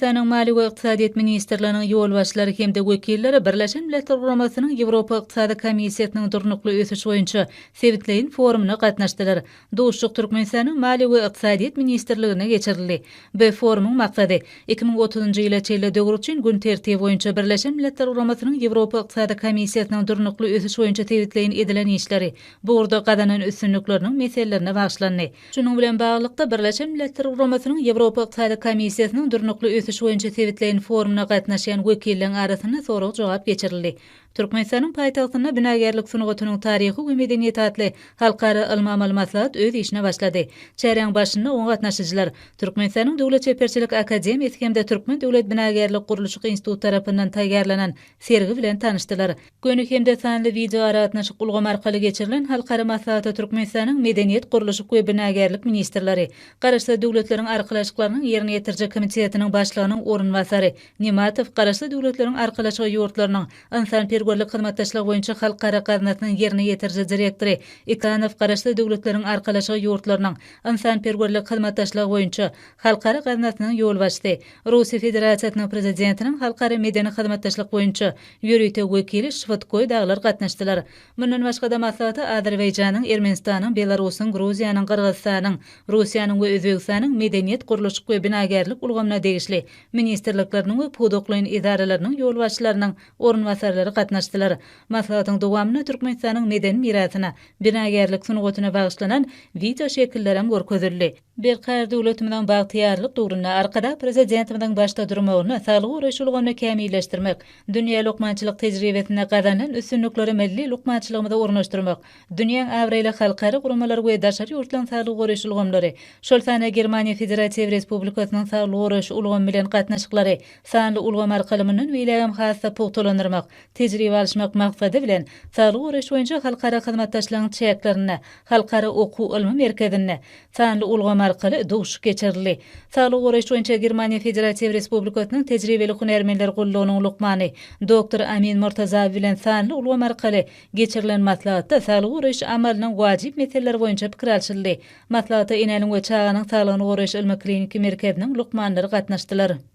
Türkmenistanyň Maliýe we ykdysadyýet ministrliginiň ýolbaşçylary hem-de wekilleri Birleşen Milletler Guramasynyň Ýewropa Ykdysady Komissiýasynyň Durnukly ösüş boýunça sebitleýin forumyna gatnaşdylar. Duşuşyk Türkmenistanyň Maliýe we ykdysadyýet ministrliginde geçirildi. Bu forumyň maksady, 2030-njy ýyla çenli döwür üçin gün tertibi boýunça Birleşen Milletler Guramasynyň Ýewropa Ykdysady Komissiýasynyň Durnukly ösüş boýunça sebitleýin edilen işleri, bu ugurda gazanan üstünlikleriniň meselelerine bagyşlandy. Şunuň bilen baglylykda, Birleşen Milletler Guramasynyň Ýewropa Ykdysady Komissiýasynyň Durnukly ösüş boýunça sebitleýin forumyna gatnaşýan wekilleriň arasynda sorag-jogap geçirildi. Türkmenistanyň paýtagtynda Binagärlik sungatynyň taryhy we medeniýeti atly halkara ylmy-amaly maslahat öz işine başlady. Çäräň başynda oňa gatnaşyjylar Türkmenistanyň Döwlet çeperçilik akademiýasy hem-de Türkmen döwlet binagärlik-gurluşyk instituty tarapyndan taýýarlanan sergi bilen tanyşdylar. Göni hem-de sanly wideoaragatnaşyk ulgamy arkaly geçirilen halkara maslahata Türkmenistanyň Medeniýet, gurluşyk we binagärlik ministrleri, Garaşsyz Döwletleriň Arkalaşyklarynyň Ýerine ýetiriji komitetiniň başlygynyň orunbasary Nematow, Garaşsyz Döwletleriň Arkalaşygy ýurtlarynyň Ynsanperwerlik hyzmatdaşlygy boýunça halkara gaznasynyň ýerine ýetiriji direktory Ikanow, Garaşsyz Döwletleriň Arkalaşygy ýurtlarynyň Ynsanperwerlik hyzmatdaşlygy boýunça halkara gaznasynyň ýolbaşçysy, Russiýa Federasiýasynyň Prezidentiniň halkara medeni hyzmatdaşlyk boýunça ýörite wekili Şwydkoý dagylar gatnaşdylar. Mundan başga-da maslahata Azerbaýjanyň, Ermenistanyň, Belarusyň, Gruziýanyň, Gyrgyzystanyň, Russiýanyň we Özbegistanyň medeniýet, gurluşyk we binagärlik ulgamyna degişli ministrlikleriniň we pudaklaýyn edaralarynyň ýolbaşçylarynyň orunbasarlary gatnaşdylar. Maslahatyň dowamynda Türkmenistanyň medeni mirasyna, binagärlik sungatyna bagyşlanan wideoşekillerem görkezildi. Berkarar döwletimiziň bagtyýarlyk döwründe Arkadag Prezidentimiziň başda durmagynda saglygy goraýyş ulgamyny kämilleşdirmek, dünýä lukmançylyk tejribesinde gazanylan üstünlikleri milli lukmançylygymyza ornaşdyrmak, dünýäň abraýly halkara guramalary we daşary ýurtlaryň saglygy goraýyş ulgamlary, şol sanda Germaniýa Federatiw Respublikasynyň saglygy goraýyş ulgamy bilen gatnaşyklary sanly ulgam arkaly mundan beýlägem has-da pugtalandyrmak, tejribe alyşmak maksady bilen, saglygy goraýyş boýunça halkara hyzmatdaşlygyň çäklerinde Halkara okuw-ylmy merkezinde sanly ulgam arkaly duşuşyk geçirildi. Saglygy goraýyş boýunça Germaniýa Federatiw Respublikasynyň Tejribeli hünärmenler gullugynyň lukmany doktor Amin Murtazawi bilen sanly ulgam arkaly geçirilen maslahatda saglygy goraýyş amalynyň wajyp meseleleri boýunça pikir alşyldy. Maslahata Enäniň we çaganyň saglygyny goraýyş ylmy-kliniki merkeziniň lukmanlary gatnaşdylar.